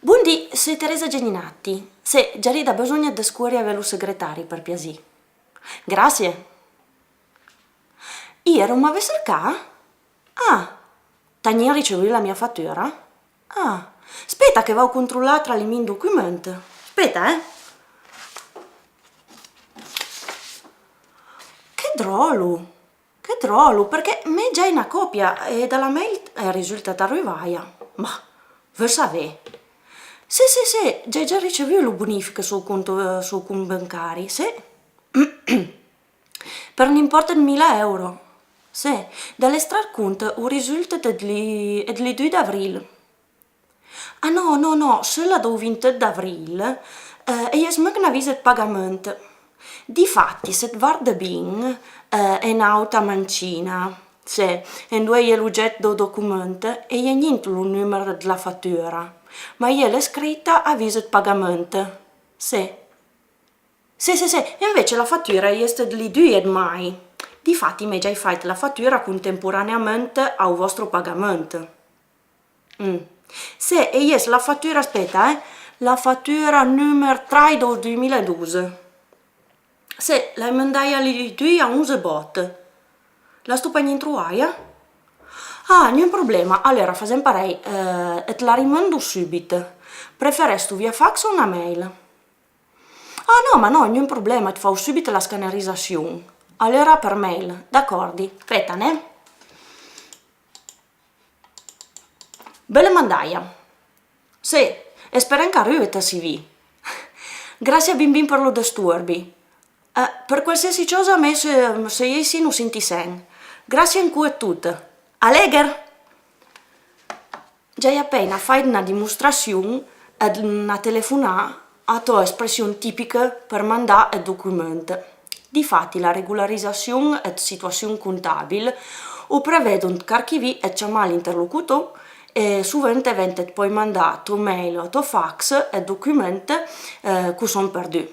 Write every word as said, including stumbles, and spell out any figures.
Bundì, soi Teresa Geninatti. Sé, j'arì da besogna de scuori avè lo segretari, per piasì. Grazie. Iero m'avè sercà? Ah, t'agnin ricevù la mia fattura? Ah, speta che vao controllà tra li min document. Speta, eh. Che drolo. Che drolo, perché me già na copia, eh, da la mail, eh, risulta arrivaia. Ma, ve savè. Sé, sé, sé, già, già ricevù lo bonifiche sul conto, eh, sul conto bancari, sé. Per un importo de mila euro. Sé, da l'estrar conto, o risulta de li, de li due d'avril. Ah no, no, no, seula dou vintet d'avril, eh, e ies meuc na vise de pagament. Difatti, se te varde bin, eh, en aut a mancina, sé, endoe iè l'oget dou document, e iè gnente lo numer de la fattura, ma iè l'è scrita a vise de pagament. Sé. Sé, sé, sé, e invece la fattura ieste de li due de mai. Difatti, me già fai la fattura contempuraneamente au vostro pagament. Mm. Sé, e ies la fattura, speta, eh, la fattura numer trai dou due mila e dodese. Sé, l'ai mandaia li due a onze bot. La sto pa gnente troaia? Ah, gnun problema. Alora, fasem parei, eh, e te la rimando subit. Preferestu via fax o na mail? Ah no, ma no, gnun problema, te fao subit la scanerisasion. Alora per mail, d'acordi. Speta, né? Bele mandaia. Sé, e sperem che a rue ta si vi. Grazie bin bin per lo desturbi. Eh, per qualsiasi ciosa me se, se iesi no sintisen. Grazie ancu e tut. Alegher! Giai apena fai na dimustrasion ed na telefonà a to espression tipiche per mandà e document. Difatti, la regularisasion ed situasion contabil o prevedon carchivì e ciamà l'interlocutor e sovente vente poi mandà to mail o to fax e document, eh, cu son perdù.